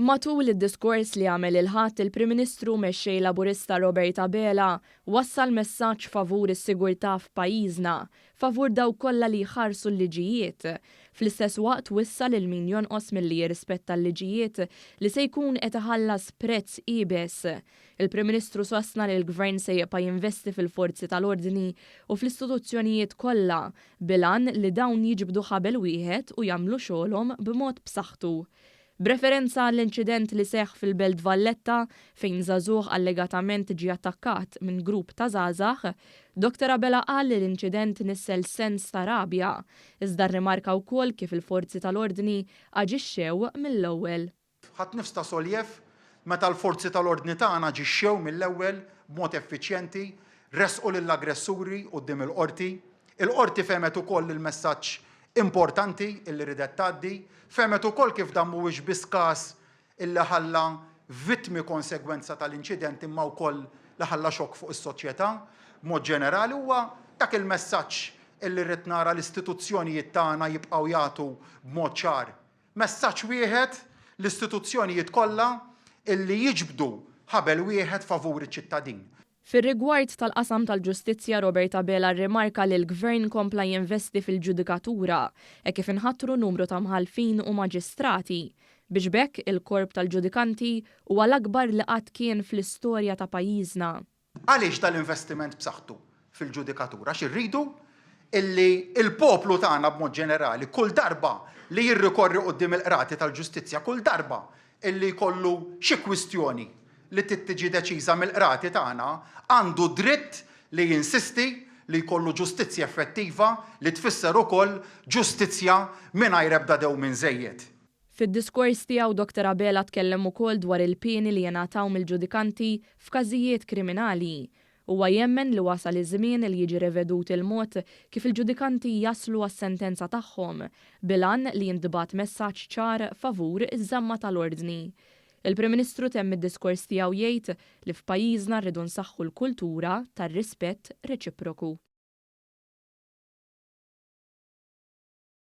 Matul id-diskors li għamel il-Ħadd, il-Prim Ministru u Mexxej Laburista Robert Abela wassal messaġġ favur is-sigurtà f'pajjiżna, favur dawk kollha li jħarsu l-liġijiet. Fl-istess waqt wissa lil min jonqos milli jirrispetta l-liġijiet li se jkun qed iħallas prezz iebes. Il-Prim Ministru sostna li l-Gvern se jibqa' jinvesti fil-forzi tal-ordni u fl-istituzzjonijiet kollha bil-għan li dawn jiġbdu ħabel wieħed u jagħmlu xogħolhom b'mod b'saħħtu. B'referenza għall-inċident li seħħ fil-Belt Valletta fejn żagħżugħ allegatament ġie attakkat minn grupp ta' żgħażagħ, Dottor Abela qal li l-inċident nissel sens ta' rabja, iżda rrimarka wkoll kif il-forzi tal-ordni aġixxew mill-ewwel. Ħadt nifs ta' soljev meta l-forzi tal-ordni tagħna aġixxew mill-ewwel b'mod effiċjenti, ressqu lill-aggressuri quddiem il-Qorti. Il-Qorti fehmet ukoll il-messaġġ importanti illi ridet tgħaddi. Fehmet ukoll kif dan mhuwiex biss każ illi ħalla vittmi konsegwenza tal-inċident imma wkoll li ħalla xokk fuq is-soċjetà b'mod ġenerali. Huwa dak il-messaġġ illi rrid nara l-istituzzjonijiet tagħna jibqgħu jagħtu b'mod ċar. Messaġġ wieħed, l-istituzzjonijiet kollha illi jiġbdu ħabel wieħed favur iċ-ċittadin. Fir-rigward tal-qasam tal-ġustizzja Robert Abela rrimarka li l-Gvern kompla jinvesti fil-ġudikatura hekk kif inħatru numru ta' mħallfin u maġistrati biex b'hekk il-korp tal-ġudikanti huwa l-akbar li qatt kien fl-istorja ta' pajjiżna. Għaliex dal-investiment b'saħħtu fil-ġudikatura? Għax irridu illi l-poplu tagħna b'mod ġenerali kull darba li jirrikorri quddiem il-qrati tal-ġustizzja, kull darba illi jkollu xi kwistjoni li trid tiġi deċiża mill-qrati tagħna għandu dritt li jinsisti li jkollu ġustizzja effettiva li tfisser ukoll ġustizzja mingħajr ebda dewmien żejjed. Fid-diskors tiegħu Dottor Abela tkellem ukoll dwar il-pieni li jingħataw mill-ġudikanti f'każijiet kriminali. Huwa jemmen li wasal iż-żmien li jiġi revedut il-mod kif il-ġudikanti jaslu għas-sentenza tagħhom, bil-għan li jintbagħat messaġġ ċar favur iż-żamma tal-ordni. Il-Prim Ministru temm id-diskors tiegħu jgħid li f'pajjiżna rridu nsaħħu l-kultura tar-rispett reċiproku.